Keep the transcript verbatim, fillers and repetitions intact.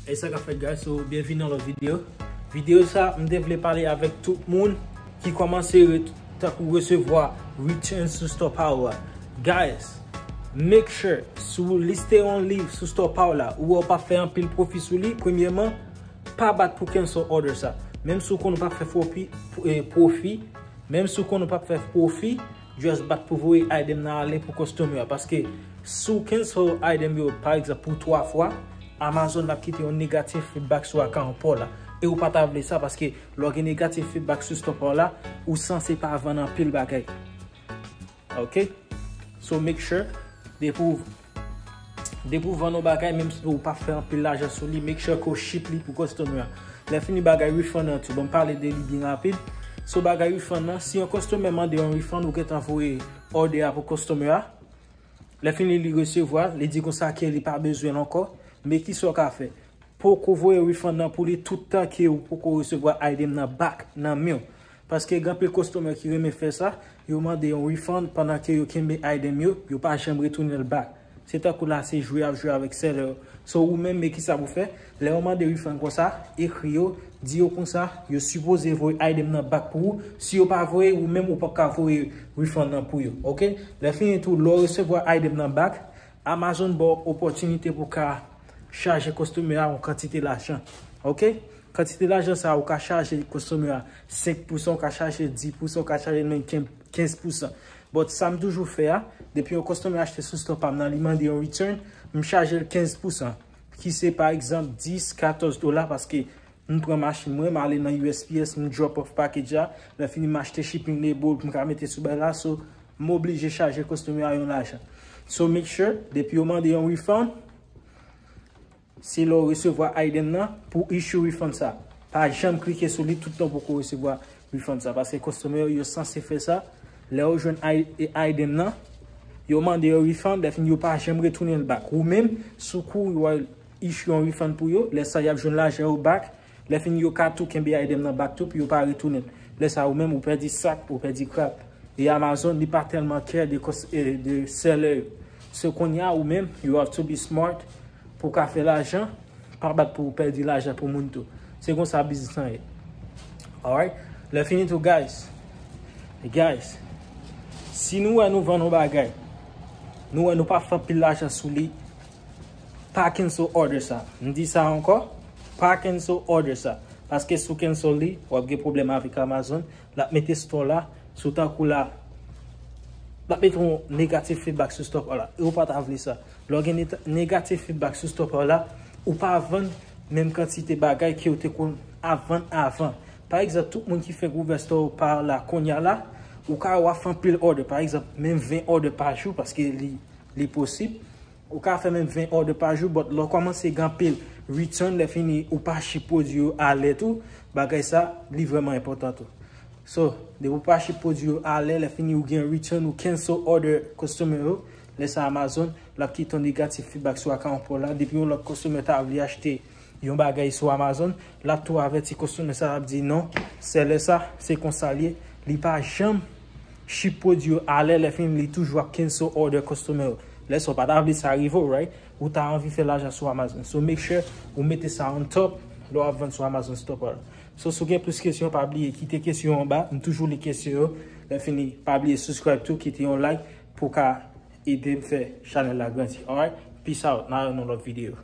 E sa k ap fèt, guys? So, byenvini nan lòt videyo. Videyo sa, m te vle pale avèk tout moun ki kòmanse re- tankou resevwa return sou Star Power la. Guys, make sure, si w liste yon liv sou Star Power la, ou wè w p ap fè anpil pwofi sou li, premyèman, pa bat pou cancel order sa. Menm si w konn ou p ap fè pwofi, eh, pwofi, menm si w konn ou p ap fè pwofi, just bat pou voye item nan ale pou customer a. Paske si w cancel item yo, pa egzanp, pou twa fwa, Amazon ap kite yon negative feedback sou account pa w la. E ou pa ta vle sa, paske lè w gen negative feedback sou Star Power la, ou sanse pa vann anpil bagay. Ok? So, make sure, depi w, depi w vann yon bagay, menm si w pa fè anpil lajan sou li, make sure ke w ship li pou customer a. Lè fini, bagay refund nan tou, ban m pale de li byen rapid. So, bagay refund nan, si yon customer mande yon refund, ou gentan voye order a pou customer a. Lè fini, li resevwa, li di konsa ke li pa bezwen l ankò. Men kisa w ka fè? Poko voye refund nan pou li toutan ke ou poko resevwa item nan back nan men w. Paske gen anpil customer ki renmen fè sa, yo mande yon refund pandan ke yo kenbe item yo, yo pa janm retounen l back. Se tankou la, se jwe y ap jwe avèk seller yo. So, ou menm, men kisa pou fè? Lè yo mande refund konsa, ekri yo, di yo konsa, yo sipoze voye item nan back pou ou. Si yo pa voye, ou menm, ou p ap ka voye refund nan pou yo. Ok? Lè fini tou, lè w resevwa item nan back, Amazon ba w opòtinite pou w ka chaje customer a yon kantite lajan. Ok? Kantite lajan sa a, ou ka chaje customer a senk pousan, ou ka chaje dis pousan, ou ka chaje menm kenz pousan. But sa m toujou fè a, depi yon customer achte sou Star Power m nan, li mande yon return, m chaje l kenz pousan, ki se pa egzanp dis, katòz dola, paske m pran machin mwen, m ale nan U S P S, m drop off package la, lè fini m achte shipping label pou m ka mete sou bagay la, so m oblije chaje customer a yon lajan. So make sure, depi yo mande yon refund, se lè w resevwa item nan pou issue refund sa. Pa janm klike sou li toutan w poko resevwa refund sa, paske customer yo, yo sanse fè sa. Lè yo jwenn i- item nan, yo mande yo refund, lè fini yo pa janm retounen l back. Ou menm, sou kou yo al issue yon refund pou yo, lè sa y ap jwenn lajan yo back, lè fini yo ka tou kenbe item nan back tou pou yo pa retounen l. Lè sa ou menm ou pèdi sak, ou pèdi krab. E Amazon, li pa tèlman care de, cus- eh, de seller yo. So kounye a ou menm, you have to be smart pou w ka fè lajan, pa bat pou w pèdi lajan pou moun tou. Se konsa biznis lan ye. Alright? Lè fini tou, guys. Guys, si nou wè nou vann yon bagay, nou wè nou pa fè anpil lajan sou li, pa cancel order sa. M di sa ankò, pa cancel order sa. Paske si w cancel li, w ap gen pwoblèm avèk Amazon. L ap mete store la sou tankou la, l ap mete yon negative feedback sou Star Power la. E ou pa ta vle sa. Lè w gen neta- negative feedback sou Star Power la, ou pa vann menm kantite bagay ke w te konn ap vann avan. Pa egzanp, tout moun ki fenk ouvè Star Power la kounye a la, ou ka wè w ap fè anpil order. Pa egzanp, menm ven order pa jou, paske li, li posib. Ou ka fè menm ven order pa jou, but lè w kòmanse gen anpil return, lè fini ou pa ship pwodui yo alè tou, bagay sa, li vrèman enpòtan tou. So, depi ou pa ship pwodui yo alè, lè fini ou gen return, ou cancel order customer yo, lè sa Amazon, l ap kite yon negative feedback sou account pa w la. Depi yon lòt customer ta vle achte yon bagay sou Amazon, l ap tou avèti customer sa, l ap di non, seller sa, se konsa l ye, li pa janm ship pwodui yo alè, lè fini li toujou ap cancel order customer yo. Lè sa w pa ta vle sa rive w, right? Ou ta anvi fè lajan sou Amazon. So make sure ou mete sa on top lè w ap vann sou Amazon Star Power la. So si w gen plis kesyon, pa bliye kite kesyon anba. M toujou li kesyon yo. Lè fini, pa bliye subscribe tou, kite yon like pou w ka ede m fè chanèl la grandi. Alright? Peace out. N a wè nan lòt videyo.